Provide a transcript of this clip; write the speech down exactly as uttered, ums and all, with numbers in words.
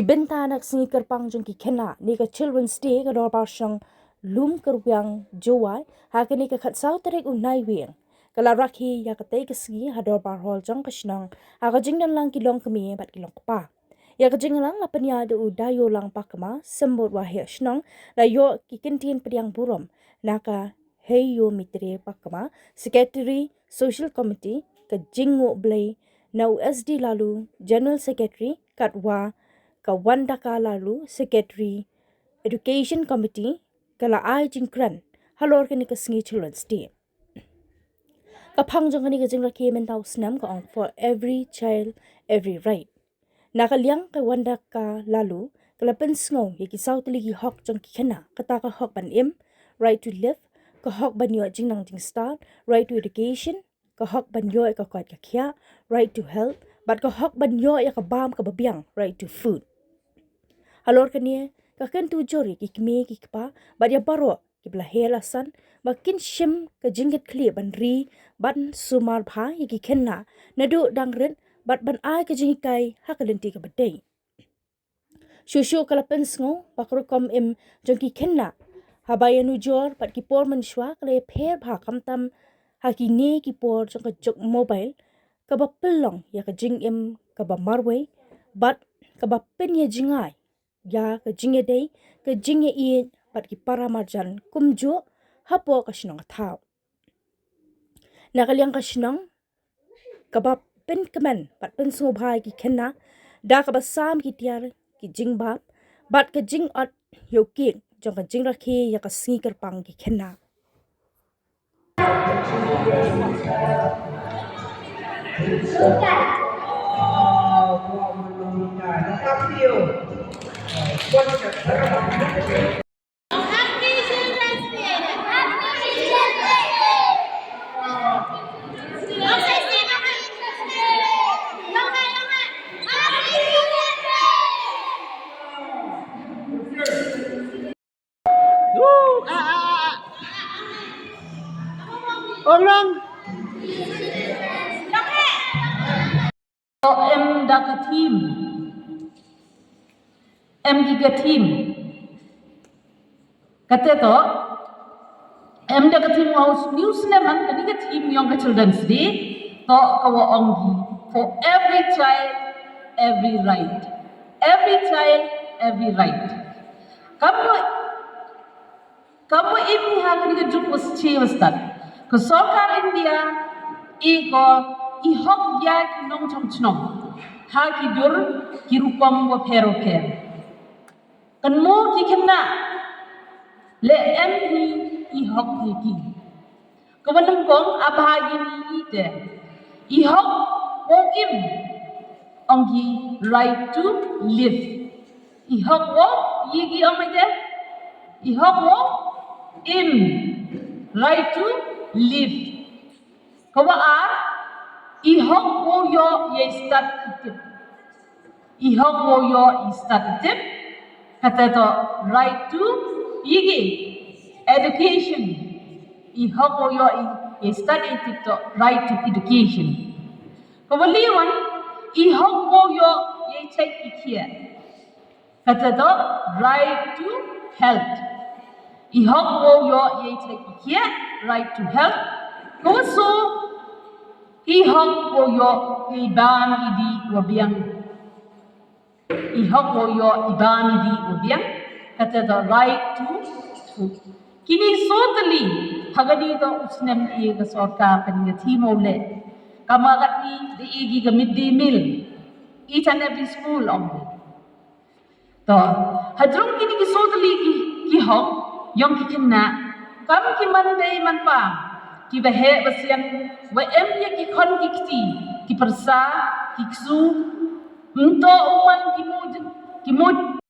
Bynta na ka sngi kyrpang jong ki khynnah ne ka Children's Day, ka Dorbar Shnong Lumkyrwiang Jowai ha kane ka khatsaw tarik u Naiwieng ka la rakhe ïa katei ka sngi ha Dorbar Hall jong ka shnong ha ka jingdon lang ki longkmie bad ki longkpa. Ïa ka jingdon lang la pynïaid da u Dayolang Pakma, Symbud Waheh Shnong, la ïoh ki kyntien pdiang burom na ka Heyomitre Pakma, Secretary Social Committee, ka Jingnguh Blei na u S D Laloo, General Secretary, katwa ka Wandaka Laloo, Secretary Education Committee, ka la ai jingkren halor kane ka sngi Children's Day. Ka phang jong kane ka jingrakhe mynta u snem ka ong, "For every child, every right." Na ka liang ka Wandaka Laloo ka la pynsngew ïa ki saw tylli ki hok jong ki khynnah, kata ka hok ban im, right to live, ka hok ban ïoh jingnang jingstad, right to education, ka hok ban ïoh ïa ka koit ka khiah, right to health, bad ka hok ban ïoh ïa ka bam kaba biang, right to food. Halor kane ka kyntu jur ïa ki kmie ki kpa bad ïa baroh kiba la heh la san ba kin shim ka jingkitkhlieh ban ri ban sumar bha ïa ki khynnah naduh dang rit bad ban ai ka jinghikai ha ka lynti kaba dei. Shuh shuh ka la pynsngew ba ka rukom im jong ki khynnah haba ïanujor bad ki por mynshuwa ka la ïapher bha, khamtam ha kine ki por jong ka juk mobile kaba pynlong ïa ka jingim kaba marwei bad kaba pynïajngai ïa ka jingïadei, ka jingïaieit bad ki para marjan kumjuh hapoh ka shnong ka thaw. Na ka liang ka shnong kaba pynkmen bad pynsngewbha ïa ki khynnah da kaba sam ki tiar ki jingbam bad ka jingot ïa u cake jong ka jingrakhe ïa ka sngi kyrpang ki khynnah. Em da ka theme. Em ki ka theme. Kata to, em da ka theme wa u snem man, kane ka theme ïong ka Children's Day, to ka wa ong ki, "For every child, every right." Every child, every right. Kam wa, kam wa im ha kane ka juk wa sche wa stad, ka sorkar India i ko i hok ïa ki nongchong chnong ha ki dur ki rukom wa pher wa pher. Kan mo ki khynnah le em hi i hok hi ki. Ka wa nyngkong a bha ïa ngi te i hok wow im, ong ki right to live. I hok wow, ïa ki ong mai te, i hok wow im, right to live. Ka wa ar, i hok wow ïoh ïa i stad i tip. I hok wow ïoh i stad i tip, kata to right to ïa ki education. I hok wow ïoh i, i stad i tip to right to education. Ka wa liwan, i hok wow ïoh ïa i check i khiah. Kata to right to health. I hok wow ïoh ïa i check i khiah, right to health. Ka wa so, i hok wow ïoh ïa i bam i dih wa biang. I hok wow ïoh i bam i dih wa biang. Kata to right to food. Kini so tylli, ha kani to u snem i ka sorkar kani ka theme wow leh. Kama kani da i ki ka midday meal. Each and every school ong. To, hajrong kini ki so tylli ki, ki hok ïong ki khynnah, kam ki man dei man pa, ki ba heh ba sian, wa em ïa ki khon ki kti, ki pyrsa, ki ksu, mynto u man ki mo, ki mo